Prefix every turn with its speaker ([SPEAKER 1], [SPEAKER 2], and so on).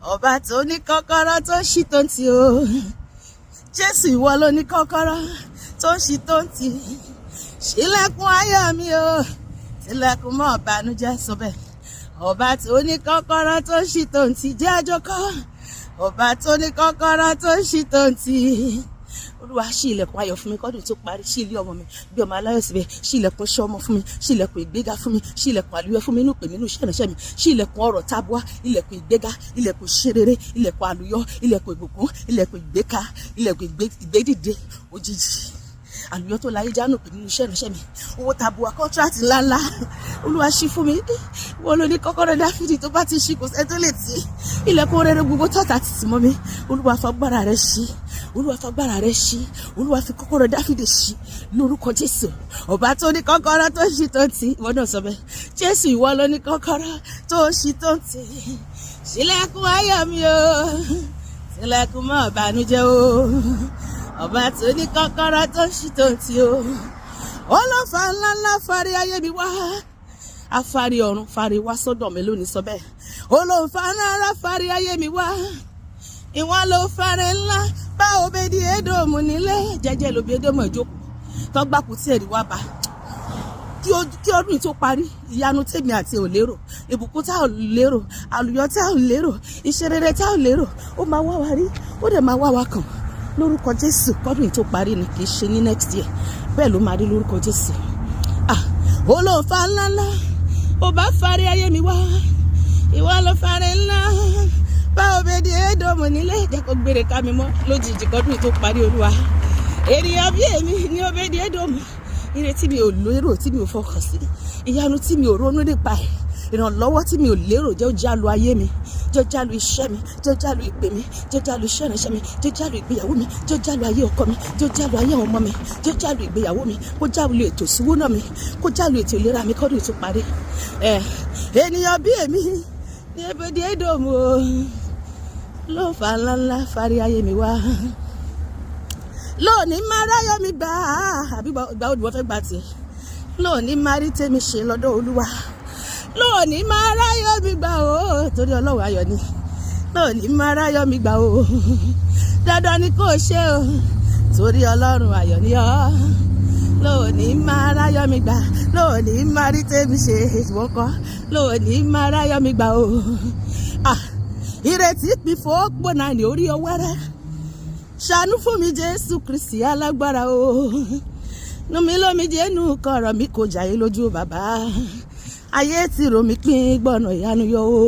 [SPEAKER 1] Ọba tó ní kọ́kọ́rọ́ tó ń ṣí tó ń tì o. Jésù, ìwọ ló ní kọ́kọ́rọ́ tó ń ṣí tó ń tì. Ṣílẹ̀kùn ayọ̀ mi o, tilẹ̀kùn mọ́ ìbànújẹ́, sọ bẹ́ẹ̀. Ọba tó ní kọ́kọ́rọ́ tó ń ṣí tó ń tì, jẹ́ àjọkọ́. Ọba tó ní kọ́kọ́rọ́ tó ń ṣí tó ń tì. Olúwa, ṣí ilẹ̀kùn ayọ̀ fún mi kọ́dún tó parí. Ṣí ilé ọmọ mi, bí ọmọ aláyọ̀ síbẹ̀. Ṣí ilẹ̀kùn iṣẹ́ ọmọ fún mi. Ṣí ilẹ̀kùn ìgbéga fún mi. Ṣí ilẹ̀kùn àlùyọ fún mi inú pè mí, inú iṣẹ́ ìránṣẹ́ mi. Ṣí ilẹ̀kùn ọrọ̀ tábúà, ilẹ̀kùn ìgbéga, ilẹ̀kùn ìṣerere, ilẹ̀kùn àlùyọ, ilẹ̀kùn ìbùkún, ilẹ̀kùn ìgbéka, ilẹ̀kùn ìgbédìde òjijì, àlùyọ tó láyé jánu pè nínú iṣẹ́ ìránṣẹ́ mi, owó tabua, contract ńláńlá. Olúwa, ṣí fún mi. Wọ́n ló ní kọ́kọ́rọ́ Dáfídì, tó bá ti ṣí, kò sẹ́ni tó lè tì. Ilẹ̀kùn rere gbogbo tọ́ta ti tì mọ́ mi, Olúwa, fagbára rẹ ṣí. Olúwa, fagbára rẹ ṣí. Olúwa, fi kọ́kọ́rọ́ Dáfídì ṣí lórúkọ Jésù. Ọba tó ní kọ́kọ́rọ́ tó ṣí tó tì, ìwọ náà sọ bẹ́ẹ̀. Jésù, ìwọ ló ní kọ́kọ́rọ́ tó ṣí tó tì. Ṣílẹ̀kùn ayọ̀ mi o, tilẹ̀kùn mọ́ ìbànújẹ́ o. Ọba tó ní kọ́kọ́rọ́ tó ṣí tó tì o. Ọlọ́fà ńláńlá fari ayé mi wá, afárí ọ̀run fari wá sọ́dọ̀ mi lónìí, sọ bẹ́ẹ̀. Olóńfà ńláńlá fari ayé mi wá, ìwọ́n ló fari ńlá bá Òbèdì Édòmù nílé. Jẹ́jẹ́ lóbi Édòmù ìjókòó tọ́gbàkú tí ẹ̀rí wá bá. Kí ọdún yìí tó parí, ìyanu tèmi àti ò lérò, ìbùkún tá ò lérò, àlùyọ tá ò lérò, iṣẹ́ rere tá ò lérò, ó máa wá wa rí, ó dẹ̀ máa wá wa kàn lórúkọ Jésù. Kọ́dún yìí tó parí ni, kì í ṣe ní next year. Bẹ́ẹ̀ ló máa rí lórúkọ Jésù. Ah, olóòfà ńláńlá ó bá fari ayé mi wá, ìwọ ló fari ńlá bá Òbèdì Édòmù nílé. Jẹ́ kó gbére ká mi mọ́ lójijì kọ́dún yìí tó parí. Olúwa, ènìyàn bí èmi ní Òbèdì Édòmù. Ire tí mi ò lérò, tí mi ò fọkàn sí, ìyanu tí mi ò ronú nípa ẹ̀, ìrànlọ́wọ́ tí mi ò lérò, jẹ́ ó jálu ayé mi, jẹ́ ó jálu iṣẹ́ mi, jẹ́ ó jálu ìpè mi, jẹ́ ó jálu iṣẹ́ ìránṣẹ́ mi, jẹ́ ó jálu ìgbéyàwó mi, jẹ́ ó jálu ayé ọkọ mi, jẹ́ ó jálu ayé àwọn ọmọ mi, jẹ́ ó jálu ìgbéyàwó mi, kó jálu ètò ìṣúná mi, kó jálu ètò ìlera mi kọ́dún tó parí. Ẹ ènìyàn bí èmi ní Òbèdì Édòmù o, ló fa ńláńlá fárí ayé mi wá. Lónìí máa ráyọ̀ mi gbà á, àbí ìgbà wo ni wọ́n fẹ́ gbà tiẹ̀? Lónìí máa rí tèmi ṣe lọ́dọ̀ Olúwa. Lónìí máa ráyọ̀ mi gbà ó, torí Ọlọ́run ayọ̀ ni. Lónìí máa ráyọ̀ mi gbà ó, dandan ni kò ṣe o, torí Ọlọ́run ayọ̀ ni ọ́. Lónìí máa ráyọ̀ mi gbà, lónìí máa rí tèmi ṣe, ìwọ́n kọ́. Lónìí máa ráyọ̀ mi gbà ó. Ah, ìrètí pìfò gbóná ní orí ọwọ́ rẹ̀. Ṣàánú fún mi, Jésù Kristi alágbára o. Nù mí lómi jẹ́nu, kọ̀rọ̀ mi kò jàyé lójú bàbá. Ayé tí rò mí pín, gbọ́nà ìyanu yọ o.